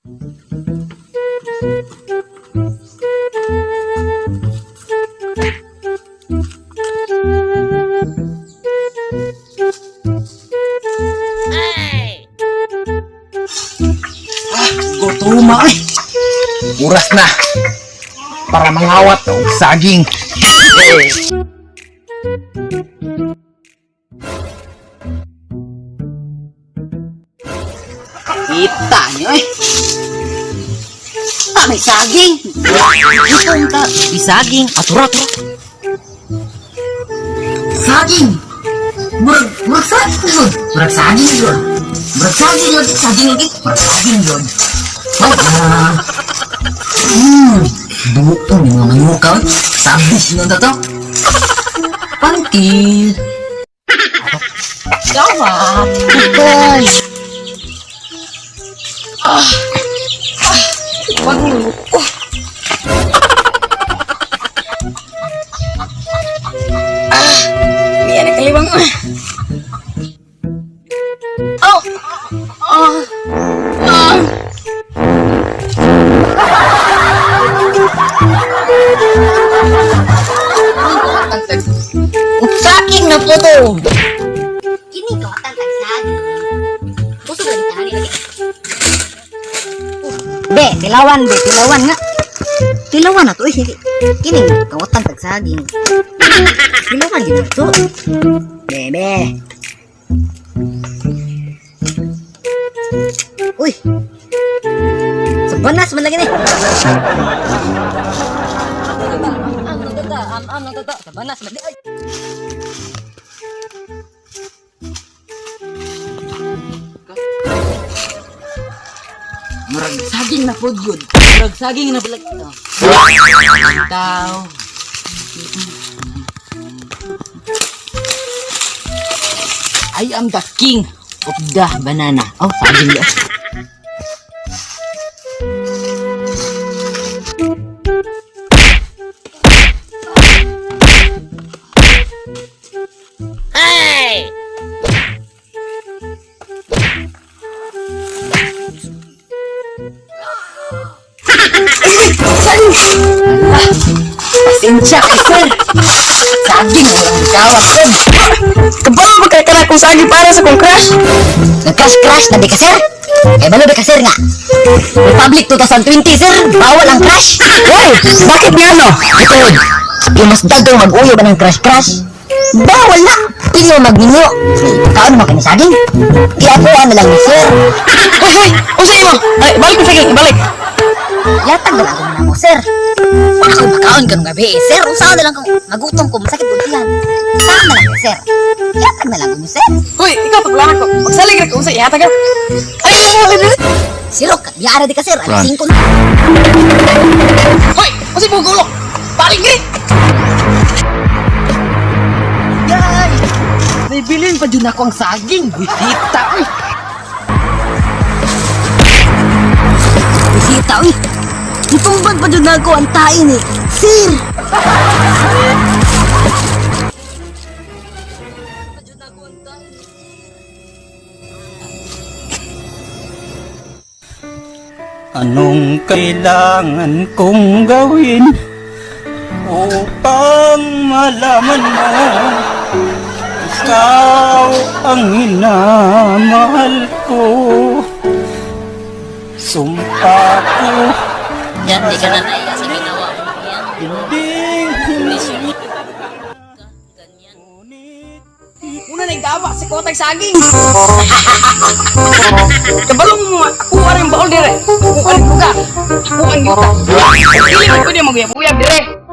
Gutuma eh. Oras na para mangawat og saging. Kita niyo eh. Ah, may saging. Itong ta. Di saging, atura atura. Saging. Murag, murag saging yun. Murag saging yun. Murag saging yun. Saging lagi. Murag saging yun. Ah. Buto ni mga mayukaw. Sabis nun to. Pantil. Gawa. Bye. Hindi na kaliwang. Oh! Oh! Oh! Saging na po to. Kini kawatan tag saging. Busog lagi tani lagi. Be, tilawan be, tilawan nga. Tilawan na to eh. Kini kawatan tag saging. Tilawan din na to. Be, be. Uy. Sa banas man lagi ni. Am am sa banas man. Ay. Murag saging na pod yun. Murag saging na pala. Tao. I am the king of the banana. Oh, saging yun. Pasensya kay sir. Saging, walang kawat sir. Kabalo ba kay kana kung saging para sa kong crush? Nag-crash-crash na di ka, sir? Eh, balo di ka, sir, nga. Republic 2020, sir. Bawal ang crash. Hoy! Bakit nga no? Ito, yung mas dagdaw mag-uyo ba ng crash-crash? Bawal na. Pili mo magminyo. Kaon mo kani saging. Iapuan na lang ni sir. Hoy, hoy! Unsa imo? Ay, balik ko saging, balik. Yatag na lang ako na mo, sir. Wala akong makaon karong gabi, eh, sir. Unsaon na lang kung magutom ko, masakit ko tiyan. Saan na lang, eh, sir? Yatag na lang ko, sir. Hoy, ikaw tagulahan ko. Magsalig ra ko unsa ihatag ka. Ay, ay, ay, ay. Sirok, biyara di ka, sir. Alas 5 na. Hoy, unsa imong gulok? Balik gid. Yay! May bilin pa dyan ako ang saging. Bisita, uy. Bisita, uy. Itumbag pa dyan ako ang tain, eh. Sir! Anong kailangan kong gawin upang malaman mo ikaw ang minamahal ko? Sumpa ko, Yan, di ka na naiya sa ginawa mo. Yan. hindi Ganyan. Una na gawa sa kotag saging. Kabalo mo ako ara yung baol dire. Ako ang buga. Ako ang yuta. Dili man pwede maguyab-uyab dire.